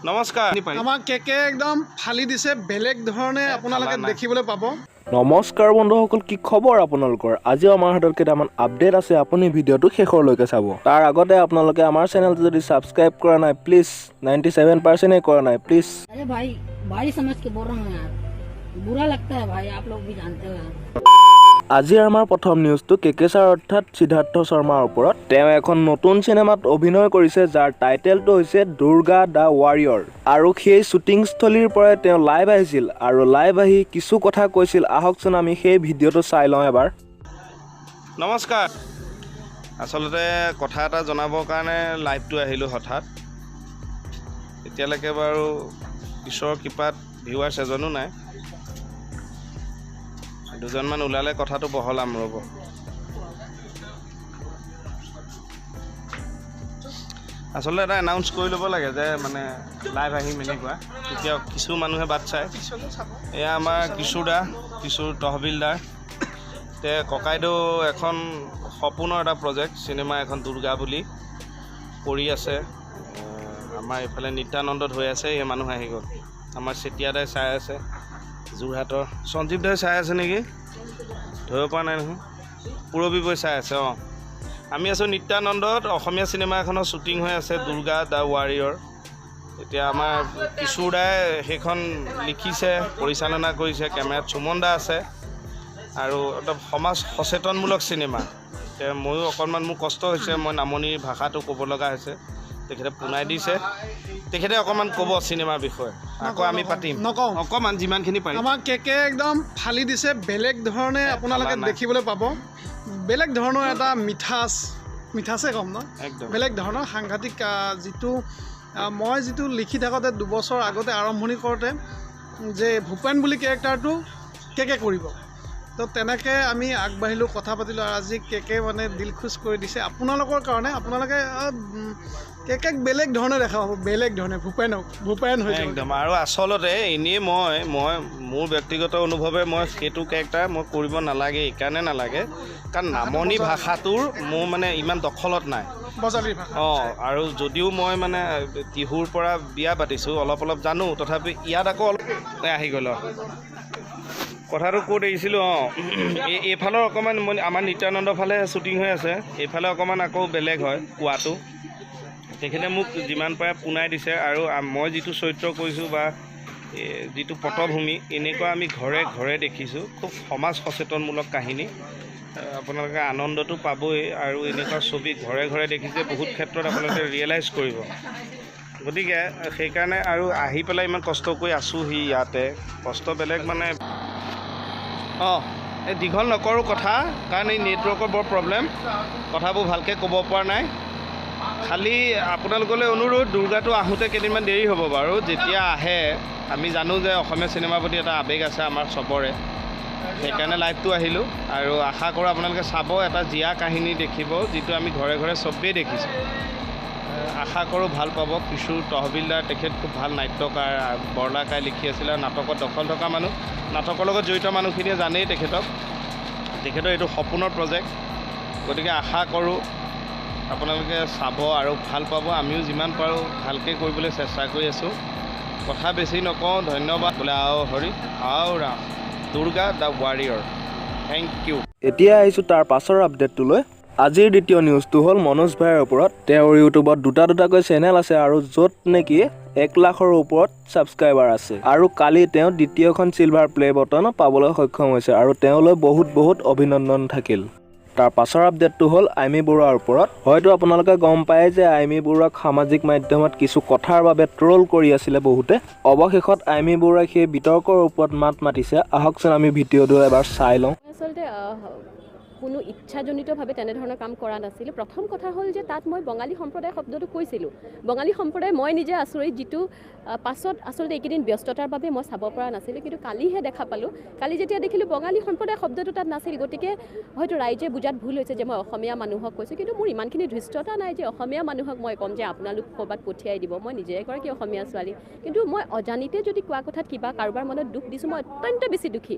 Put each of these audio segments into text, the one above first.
নমস্কাৰ। আমাক কেকে একদম ফালি দিছে, বেলেগ ধৰণে আপোনালোকে দেখিবলৈ পাব। নমস্কাৰ বন্ধুসকল, কি খবৰ আপোনালোকৰ? আজিও আমাৰ হাতত কেইটামান আপডেট আছে, আপুনি ভিডিঅ'টো শেষৰলৈকে চাব। তাৰ আগতে আপোনালোকে আমাৰ চেনেলটো যদি ছাবস্ক্ৰাইব কৰা নাই, প্লিজ, 97%-এ কৰা নাই, প্লিজ। अरे भाई, भाई समझ के बोल रहा हूँ यार, बुरा लगता है भाई, आप लोग भी जानते हो यार। আজি আমাৰ প্ৰথম নিউজটো কে কে ছাৰ অৰ্থাৎ সিদ্ধাৰ্থ শৰ্মাৰ ওপৰত। তেওঁ এখন নতুন চিনেমাত অভিনয় কৰিছে, যাৰ টাইটেলটো হৈছে দুৰ্গা the warrior. আৰু সেই শ্বুটিংস্থলীৰ পৰাই তেওঁ লাইভ আহিছিল আৰু লাইভ আহি কিছু কথা কৈছিল। আহকচোন, আমি সেই ভিডিঅ'টো চাই লওঁ এবাৰ। নমস্কাৰ। আচলতে কথা এটা জনাবৰ কাৰণে লাইভটো আহিলোঁ হঠাৎ। এতিয়ালৈকে বাৰু ঈশ্বৰৰ কৃপাত ভিউৱাৰ্ছ এজনো নাই। দুজনমান ওলালে কথাটো বহলাম, ৰ'ব। আচলতে এটা এনাউন্স কৰি ল'ব লাগে যে মানে লাইভ আহিম এনেকুৱা, তেতিয়া কিছু মানুহে বাট চায়। এয়া আমাৰ কিশোৰ দা, কিশোৰ তহবিলদাৰ। তে ককাইদেউ এখন সপোনৰ এটা প্ৰজেক্ট চিনেমা এখন দুৰ্গা বুলি কৰি আছে। আমাৰ এইফালে নিত্যানন্দত হৈ আছে। এই মানুহ আহি গ'ল। আমাৰ চেতিয়া দাই চাই আছে, যোৰহাটৰ সঞ্জীৱ দাই চাই আছে নেকি, ধৰিব পৰা নাই নহয়। পূৰবী বৈ চাই আছে। অঁ, আমি আছোঁ নিত্যানন্দত, অসমীয়া চিনেমা এখনৰ শ্বুটিং হৈ আছে, দুৰ্গা the warrior. এতিয়া আমাৰ কিশোৰ দাই সেইখন লিখিছে, পৰিচালনা কৰিছে, কেমেৰাত সুমন দা আছে আৰু এটা সমাজ সচেতনমূলক চিনেমা। এতিয়া ময়ো অকণমান মোৰ কষ্ট হৈছে, মই নামনিৰ ভাষাটো ক'ব লগা হৈছে। তেখেতে পুনাই দিছে। তেখেতে অকণমান ক'ব চিনেমাৰ বিষয়ে, আকৌ আমি পাতিম। নকওঁ। অকণমান যিমানখিনি পাৰিম। আমাক কেকে একদম ফালি দিছে, বেলেগ ধৰণে আপোনালোকে ফালা নাই। দেখিবলৈ পাব। বেলেগ ধৰণৰ এটা মিঠাচ, মিঠাচে ক'ম ন? একদম। বেলেগ ধৰণৰ সাংঘাতিক। যিটো মই যিটো লিখি থাকোঁতে 2 বছৰ আগতে আৰম্ভণি কৰোঁতে যে ভূপেন বুলি কেৰেক্টাৰটো কেকে কৰিব, তো তেনেকৈ আমি আগবাঢ়িলোঁ, কথা পাতিলোঁ আৰু আজি কেকে মানে দিল খুচ কৰি দিছে আপোনালোকৰ কাৰণে। আপোনালোকে কেকেক বেলেগ ধৰণে দেখা পাব, বেলেগ ধৰণে ভূপেনক ভূপেন হৈ যাব। একদম। আৰু আচলতে এনেই মই মই মোৰ ব্যক্তিগত অনুভৱে মই সেইটো কেৰেক্টাৰ মই কৰিব নালাগে। এইকাৰণে নালাগে, কাৰণ নামনি ভাষাটোৰ মোৰ মানে ইমান দখলত নাই। বজালীৰ ভাষা। অঁ, আৰু যদিও মই মানে টিহুৰ পৰা বিয়া পাতিছোঁ, অলপ অলপ জানো, তথাপি ইয়াত আকৌ অলপ এই আহি গ'ল। অঁ, কথাটো ক'ত এৰিছিলোঁ? অঁ, এই এইফালৰ অকণমান আমাৰ নিত্যানন্দৰ ফালে শ্বুটিং হৈ আছে, এইফালে অকণমান আকৌ বেলেগ হয় কোৱাটো। তেখেতে মোক যিমান পাৰে পুনাই দিছে আৰু মই যিটো চৰিত্ৰ কৰিছোঁ বা যিটো পটভূমি, এনেকুৱা আমি ঘৰে ঘৰে দেখিছোঁ। খুব সমাজ সচেতনমূলক কাহিনী। আপোনালোকে আনন্দটো পাবই আৰু এনেকুৱা ছবি ঘৰে ঘৰে দেখিছে, বহুত ক্ষেত্ৰত আপোনালোকে ৰিয়েলাইজ কৰিব। গতিকে সেইকাৰণে আৰু আহি পেলাই ইমান কষ্ট কৰি আছোঁহি ইয়াতে। কষ্ট বেলেগ মানে অঁ, এই দীঘল নকৰোঁ কথা, কাৰণ এই নেটৱৰ্কৰ বৰ প্ৰব্লেম, কথাবোৰ ভালকৈ ক'ব পৰা নাই। খালি আপোনালোকলৈ অনুৰোধ, দুৰ্গাটো আহোঁতে কেইদিনমান দেৰি হ'ব বাৰু। যেতিয়া আহে, আমি জানো যে অসমীয়া চিনেমাৰ প্ৰতি এটা আৱেগ আছে আমাৰ চবৰে, সেইকাৰণে লাইভটো আহিলোঁ। আৰু আশা কৰোঁ আপোনালোকে চাব, এটা জীয়া কাহিনী দেখিব, যিটো আমি ঘৰে ঘৰে চবেই দেখিছোঁ। আশা কৰোঁ ভাল পাব। কিশোৰ তহবিলদাৰ, তেখেত খুব ভাল নাট্যকাৰ, বৰলাকাই লিখি আছিলে আৰু নাটকত দখল থকা মানুহ। নাটকৰ লগত জড়িত মানুহখিনিয়ে জানেই তেখেতক। তেখেতৰ এইটো সপোনৰ প্ৰজেক্ট। গতিকে আশা কৰোঁ আপোনালোকে চাব আৰু ভাল পাব। আমিও যিমান পাৰোঁ ভালকৈ কৰিবলৈ চেষ্টা কৰি আছোঁ। কথা বেছি নকওঁ, ধন্যবাদ। বোলে আও হৰি আও Ram. Durga the warrior, thank U. এতিয়া আহিছোঁ তাৰ পাছৰ আপডেটটোলৈ। আজিৰ দ্বিতীয় নিউজটো হ'ল মনোজ ভাইৰ ওপৰত। তেওঁৰ ইউটিউবত দুটা দুটাকৈ চেনেল আছে আৰু য'ত নেকি 1 লাখৰ ওপৰত ছাবস্ক্ৰাইবাৰ আছে। আৰু কালি তেওঁ দ্বিতীয়খন চিলভাৰ প্লে বটন পাবলৈ সক্ষম হৈছে আৰু তেওঁলৈ বহুত বহুত অভিনন্দন থাকিল। তাৰ পাছৰ আপডেটটো হ'ল আইমী বৰুৱাৰ ওপৰত। হয়তো আপোনালোকে গম পায় যে আইমী বৰুৱাক সামাজিক মাধ্যমত কিছু কথাৰ বাবে ট্ৰল কৰি আছিলে বহুতে। অৱশেষত আইমী বৰুৱাই সেই বিতৰ্কৰ ওপৰত মাত মাতিছে। আহকচোন, আমি ভিডিঅ'টো এবাৰ চাই লওঁ। আচলতে কোনো ইচ্ছাজনিতভাৱে তেনেধৰণৰ কাম কৰা নাছিলোঁ। প্ৰথম কথা হ'ল যে তাত মই বঙালী সম্প্ৰদায় শব্দটো কৈছিলোঁ। বঙালী সম্প্ৰদায়, মই নিজে আচৰিত, যিটো পাছত আচলতে এইকেইদিন ব্যস্ততাৰ বাবে মই চাব পৰা নাছিলোঁ, কিন্তু কালিহে দেখা পালোঁ। কালি যেতিয়া দেখিলোঁ, বঙালী সম্প্ৰদায় শব্দটো তাত নাছিল। গতিকে হয়তো ৰাইজে বুজাত ভুল হৈছে যে মই অসমীয়া মানুহক কৈছোঁ। কিন্তু মোৰ ইমানখিনি ধৃষ্টতা নাই যে অসমীয়া মানুহক মই ক'ম যে আপোনালোক ক'ৰবাত পঠিয়াই দিব। মই নিজে এগৰাকী অসমীয়া ছোৱালী। কিন্তু মই অজানিতে যদি কোৱা কথাত কিবা কাৰোবাৰ মনত দুখ দিছোঁ, মই অত্যন্ত বেছি দুখী।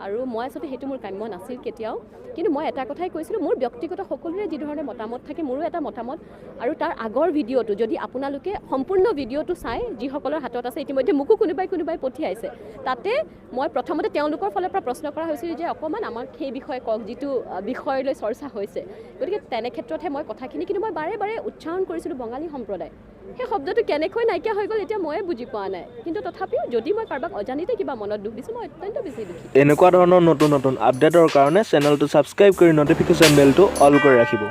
আৰু মই আচলতে সেইটো মোৰ কাম্য নাছিল কেতিয়াও। কিন্তু মই এটা কথাই কৈছিলোঁ, মোৰ ব্যক্তিগত সকলোৰে যি ধৰণে মতামত থাকে, মোৰো এটা মতামত। আৰু তাৰ আগৰ ভিডিঅ'টো যদি আপোনালোকে সম্পূৰ্ণ ভিডিঅ'টো চাই, যিসকলৰ হাতত আছে, ইতিমধ্যে মোকো কোনোবাই কোনোবাই পঠিয়াইছে, তাতে মই প্ৰথমতে তেওঁলোকৰ ফালৰ পৰা প্ৰশ্ন কৰা হৈছিল যে অকণমান আমাক সেই বিষয়ে কওক যিটো বিষয় লৈ চৰ্চা হৈছে। গতিকে তেনে ক্ষেত্ৰতহে মই কথাখিনি, কিন্তু মই বাৰে বাৰে উচ্চাৰণ কৰিছিলোঁ বঙালী সম্প্ৰদায়, সেই শব্দটো কেনেকৈ নাইকিয়া হৈ গ'ল এতিয়া ময়ে বুজি পোৱা নাই। কিন্তু তথাপিও যদি মই কাৰোবাক অজানিতে কিবা মনত দুখ দিছোঁ, মই অত্যন্ত বেছি দুখী। এনেকুৱা ধৰণৰ নতুন নতুন আপডেটৰ কাৰণে চেনেলটো ছাবস্ক্ৰাইব কৰি ন'টিফিকেশ্যন বেলটো অল কৰি ৰাখিব।